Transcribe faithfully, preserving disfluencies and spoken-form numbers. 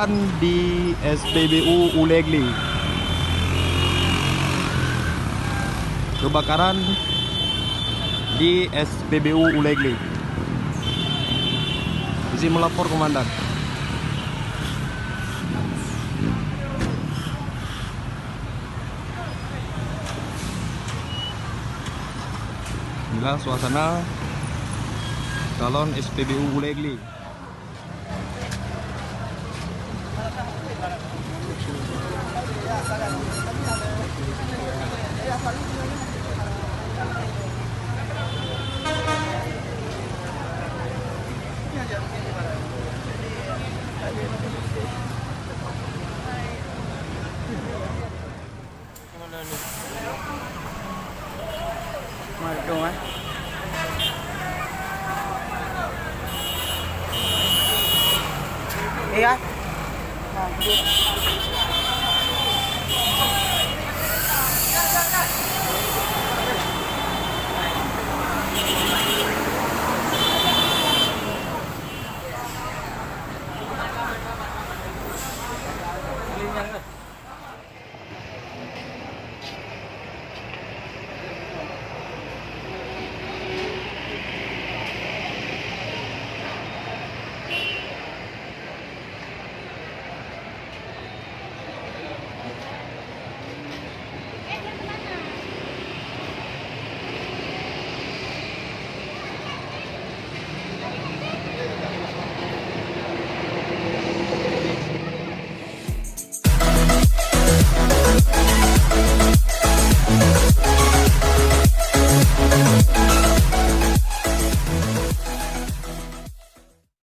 Di S P B U Ulee Glé. Kebakaran di S P B U Ulee Glé. Izin melapor, Komandan. Inilah suasana salon S P B U Ulee Glé. Assalamualaikum, eh. Iya. Nah, jadi.